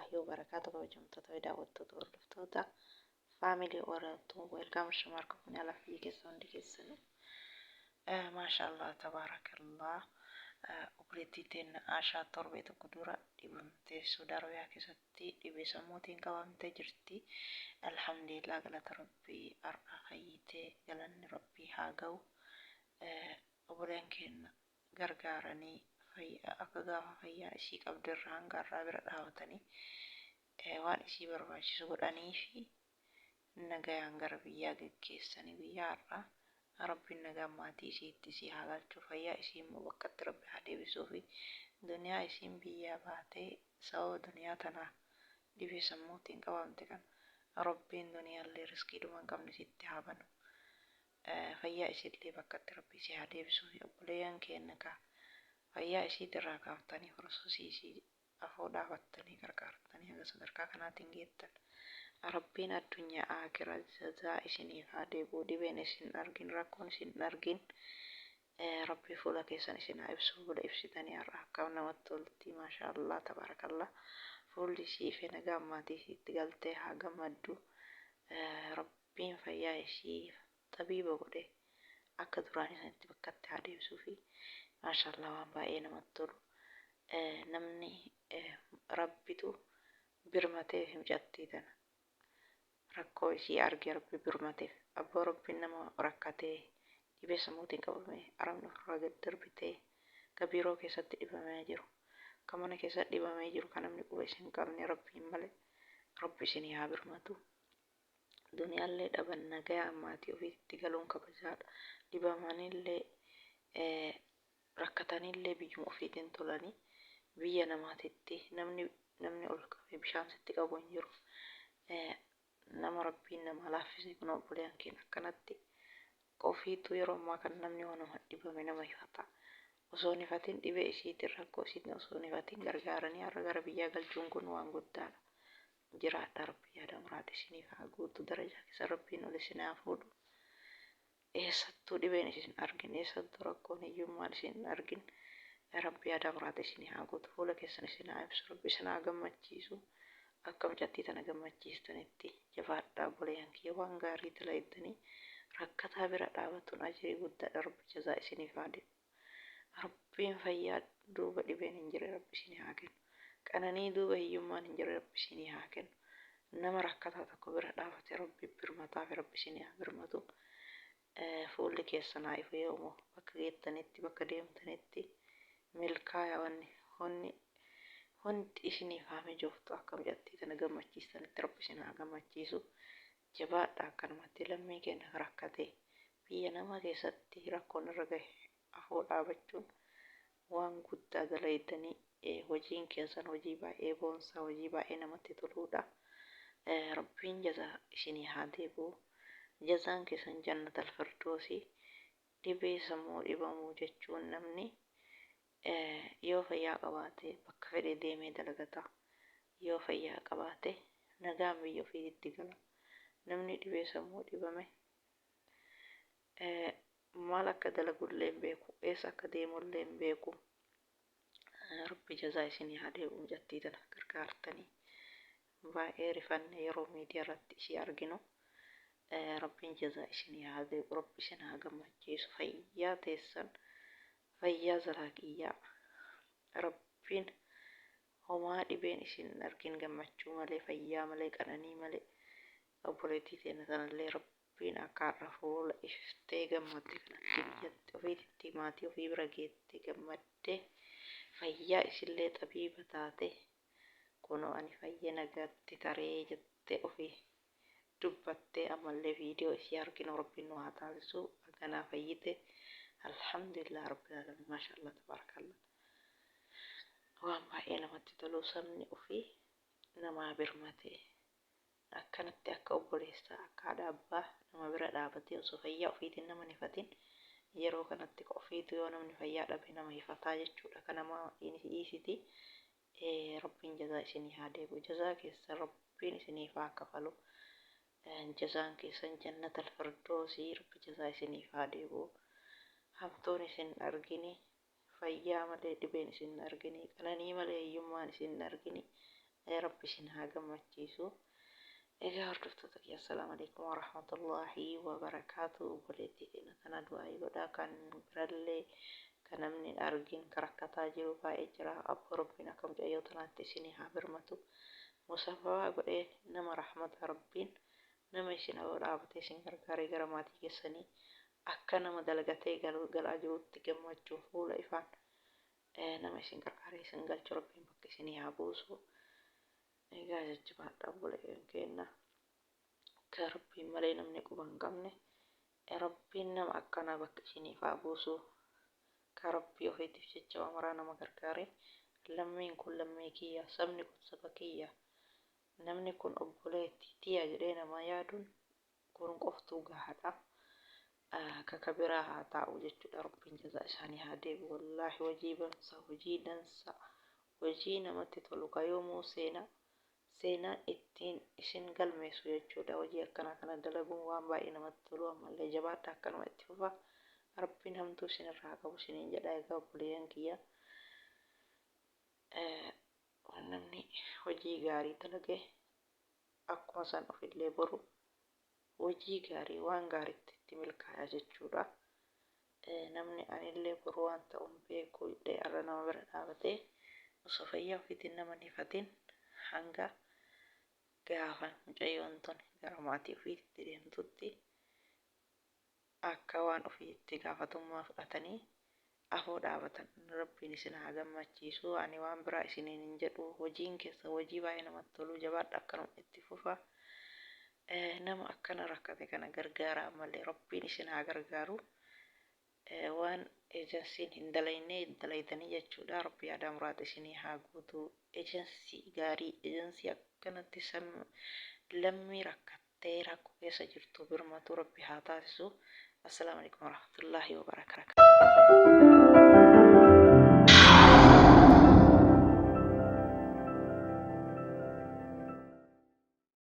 Warahmatullahi wabarakaatu. Kabajamtoota daawwattoota, hordoftoota faamilii Oromoo, welcome. Shamarka kun alaaf biyya keessa hundi keessanuu, maashaallah, tabaarakallah. Obboleettii teenya Ashaa torbee tokko dura dhibamtee Saudi Arabiyaa keessatti dhibee sammuutiin qabamtee jirti. Alhamdulillah, galata Rabbii, har'a fayyitee, galanni Rabbii haa ga'u. Obboleen keenya gargaaranii akka gaafa fayyaa isii qabdirraa hanga har'aa bira dhaabatanii waan isii barbaachisu godhanii fi nagayaan gara biyyaa geggeessanii. Guyyaa har'aa Rabbiin nagaan maatii isiitti isii haa galchu, fayyaa isii immoo bakkatti Rabbi haa deebisuu fi duniyaa isiin biyyaa baatee sababa duniyaa tanaa dhibee sammuutiin qabamte kana Rabbiin duniyaallee riskiidhuma hin qabne isitti haa banu. Fayyaa isiillee bakkatti Rabbi isii haa deebisuu fi obboleeyyan keenya kaa fayyaa isiitirraa kaaftanii horososii isii afoo dhaabattanii gargaartanii haga sadarkaa kanaatiin geettan, Rabbiin addunyaa aakira jazaa isiniif haa deebi'u. Dhibeen isin argin, rakkoon isin argin, Rabbi fuula keessan isin haa ibsu. Fuula ibsitanii har'a akkam namatti tolti! Maashaallah, tabaarakallah. Fuulli isii ife, nagaan maatii isiitti galtee haa gammaddu. Rabbiin fayyaa isii xabiiba godhe akka duraanii sanitti bakkatti haa deebisuu fi maashaallah, waan baay'ee namatti tolu. Namni Rabbitu birmateef, mucattii tana rakkoo isii arge Rabbi birmateef. Abboo, Rabbiin nama rakkatee dhibee sammuutiin qabame, arabni ofirraa gad darbitee, ka biiroo keessatti dhibamee jiru, ka mana keessatti dhibamee jiru, ka namni quba isin qabne, Rabbiin malee, Rabbi isinii haa birmatu. Duniyaallee dhaban, nagayaan maatii ofiitti galuun kabajaadha. Dhibamanillee rakkatanillee biyyuma ofiitiin tolanii, biyya namaatitti namni ol qabee bishaan sitti qabu hin jiru. Nama Rabbiin nama laaffise kun obboleeyyan keenya akkanatti ofiitu yeroo ammaa kana namni yoo nama dhibame nama hifata. Osoo hin hifatin, dhibee isiitiin, rakkoo isiitiin osoo hin hifatin gargaaranii har'a gara biyyaa galchuun kun waan guddaadha. Jiraadha, Rabbi yaada muraata isiniif haa guutu, darajaa keessa Rabbiin ol isin haa fuudhu. Eessattuu dhibeen isin argin, eessattuu rakkoon hiyyummaan isin argin, Rabbi yaada muraata isinii haa guutu, fuula keessan isin haa ibsu, Rabbi isin haa gammachiisu. Akka mucattii tana gammachiistanitti jabaadhaa, obboleeyyan kiyya. Waan gaarii dalaydanii rakkataa bira dhaabatuun ajirii guddaadha. Rabbi jazaa isiniif haa deebi'u. Rabbiin fayyaa duuba dhibeen hin jirre Rabbi isinii haa kennu. Qananii duuba hiyyummaan hin jirre Rabbi isinii haa kennu. Nama rakkataa tokko bira dhaabate Rabbi birmataa fi Rabbi isinii haa birmatu. Fuulli keessan haa ifu yoomuu, bakka geettanitti, bakka deemtanitti milkaaya. Wanni hundi hundi isiniif haa mijooftu. Akka mucattii tana gammachiistanitti Rabbi isin haa gammachiisu. Jabaadha akkanumatti. Lammii keenya rakkatee biyya nama keessatti rakkoon irra gahe afoo dhaabachuun waan guddaa dalaydanii. Hojiin keessan hojii baay'ee boonsaa, hojii baay'ee namatti toluudha. Rabbiin jazaa isinii haa deebi'u. Jazaan keessan jannatal firdoosii. Dhibee sammuu dhibamuu jechuun namni yoo fayyaa qabaate bakka fedhe deemee dalagata, yoo fayyaa qabaate nagaan biyya ofiitti gala. Namni dhibee sammuu dhibame maal akka dalagullee hin beeku, eessa akka deemullee hin beeku. Rabbi jazaa isinii haa deebi'u. Mucattii tana gargaartanii baay'ee rifanne yeroo miidiyaa irratti isii arginu. Rabbiin jazaa isinii haa deebi'u, Rabbi isin haa gammachiisu. Fayyaa teessan, fayyaa zalaaqiyyaa, Rabbiin homaa dhibeen isin argin, gammachuu malee, fayyaa malee, qananii malee. Obboleettii teenya tanallee Rabbiin akka har'a fuula iftee gammadde kanatti biyyatti ofiititti maatii ofii bira geettee gammaddee, fayyaa isillee xabiiba taate, "Kunoo ani fayyee nagaatti taree" jettee ofii dubbattee, ammallee viidiyoo isii arginu Rabbiin nu haa taasisu. Haganaa fayyite, alhamdulillah rabbil alamin. Maashaallah, tabaarakallah. Waan baay'ee namatti tolu, sabni ofii namaa birmatee akkanatti akka obboleessaa, akka haadha abbaa nama bira dhaabatee osoo fayyaa ofiitiin nama hin hifatin. Yeroo kanatti ofiitu yoo namni fayyaa dhabe nama hifataa jechuudha. Ka nama dhiisiti. Rabbiin jazaa isinii haa deebi'u, jazaa keessan Rabbiin isiniif haa kafalu. Jazaan keessan jannatal firdoosii. Rabbi jazaa isiniif haa deebi'u. Hamtuun isin argini, fayyaa malee dhibeen isin argini, qananii malee hiyyummaan isin argini. Rabbi isin haa gammachiisu. Egaa hordoftoota kiyya, assalaamu alaikum warahmatullaahi wabarakaatu. Obboleettii keenya tana du'aayii godhaa. Kan birallee kan namni hin argin kan rakkataa jiru baay'ee jira. Abboo Rabbiin akka mucayyoo tanaatti isinii haa birmatu. Musaffabaa godhee nama rahmata Rabbiin nama isin afoo dhaabatee isin gargaaree gara maatii keessanii akka nama dalagatee galaa jirutti gammachuun fuula ifaan nama isin gargaaree isin galchu Rabbiin bakka isinii haa buusu. Egaa jajjabaadha obboleeyyan keenna. Ka Rabbiin malee namni quba hin qabne, Rabbiin nama akkanaa bakka isiniif haa buusu. Ka Rabbii ofiitiif jecha waa maraa nama gargaare. Lammiin kun lammii kiyya, sabni kun saba kiyya, namni kun obboleettii tiyya jedhee namaa yaaduun kun qoftuu gahaadha. Ka ka biraa haa taa'u jechuudha. Rabbiin jazaa isaanii haa deebi'u. Wallaahi hojii bansa, hojii dansa, hojii namatti tolu ka yoomuu seenaa seenaan ittiin isin galmeessu jechuudha. Hojii akkanaa kana dalaguun waan baay'ee namatti tolu. Ammallee jabaadha, akkanuma itti fufa. Rabbiin hamtuu isinirraa haa qabu isiniin jedha. Egaa obboleeyyan kiyya, namni hojii gaarii dalage akkuma san ofillee boru hojii gaarii waan gaariitti itti milkaaya jechuudha. Namni anillee boru waan ta'u hin beeku jedhee har'a nama bira dhaabatee osoo fayyaa ofiitiin nama hin hifatin hanga gaafa mucayyoon tun gara maatii ofiitti deemtutti akka waan ofii itti gaafatummaa fudhatanii afoo dhaabatan Rabbiin isin haa gammachiisu. Ani waan biraa isiniin hin jedhu. Hojiin keessan hojii baay'ee namatti tolu. Jabaadha, akkanuma itti fufa. Nama akkana rakkate kana gargaara ammallee Rabbiin isin haa gargaaru. Waan ejensiin hin dalayne dalaydanii jechuudha. Rabbi yaadaa muraada isinii haa guutu. Ejensii gaarii, ejensii akkanatti lammii rakkattee rakkoo keessa jirtu birmatu Rabbi haa taasisu. Assalaamu alaikum warahmatullaahi wabarakaatu.